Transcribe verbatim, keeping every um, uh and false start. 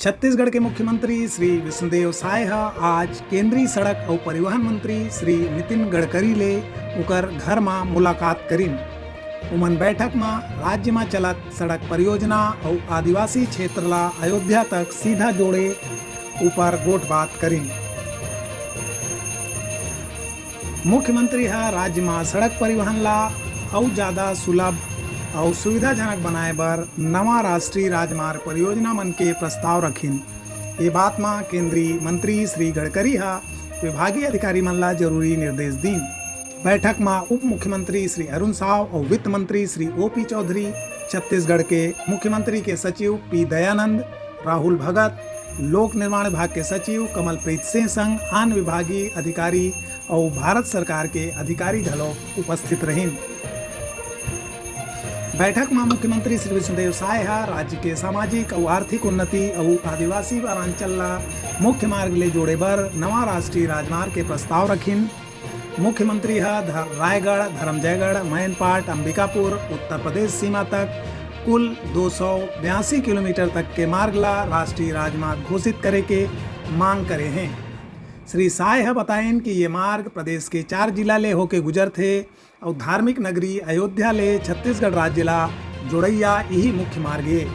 छत्तीसगढ़ के मुख्यमंत्री श्री विष्णुदेव साय ह आज केंद्रीय सड़क अउ परिवहन मंत्री श्री नितिन गडकरी ले उकर घर म मुलाकात करिन। उमन बैठक म राज्य म चलत सड़क परियोजना अउ आदिवासी क्षेत्र ला अयोध्या तक सीधा जोड़े उपर गोठबात करिन। मुख्यमंत्री ह राज्य म सड़क परिवहन ला अउ ज्यादा सुलभ अउ सुविधाजनक बनाए बर नवा राष्ट्रीय राजमार्ग परियोजना मन के प्रस्ताव रखिन। ये बात म केंद्रीय मंत्री श्री गडकरी ह विभागीय अधिकारी मन ला जरूरी निर्देश दीन। बैठक म उप मुख्यमंत्री श्री अरुण साव अउ वित्त मंत्री श्री ओपी चौधरी, छत्तीसगढ़ के मुख्यमंत्री के सचिव पी दयानंद, राहुल भगत, लोक निर्माण विभाग के सचिव कमलप्रीत सिंह संग आन विभागीय अधिकारी अउ भारत सरकार के अधिकारी घलो उपस्थित रहिन। बैठक म मुख्यमंत्री श्री विष्णुदेव साय ह राज्य के सामाजिक अउ आर्थिक उन्नति अउ आदिवासी वनांचल ला मुख्य मार्ग ले जोड़े बर नवा राष्ट्रीय राजमार्ग के प्रस्ताव रखिन। मुख्यमंत्री ह ध-, रायगढ़, धरमजयगढ़, मैनपाट, अंबिकापुर, उत्तर प्रदेश सीमा तक कुल दो सौ बयासी किलोमीटर तक के मार्ग ला राष्ट्रीय राजमार्ग घोषित करे के मांग करे हें। श्री साय ह बताइन कि ये मार्ग प्रदेश के चार जिला ले होके गुजरथे अउ धार्मिक नगरी अयोध्या ले छत्तीसगढ़ राज्य ला जोड़इया इही मुख्य मार्ग ए।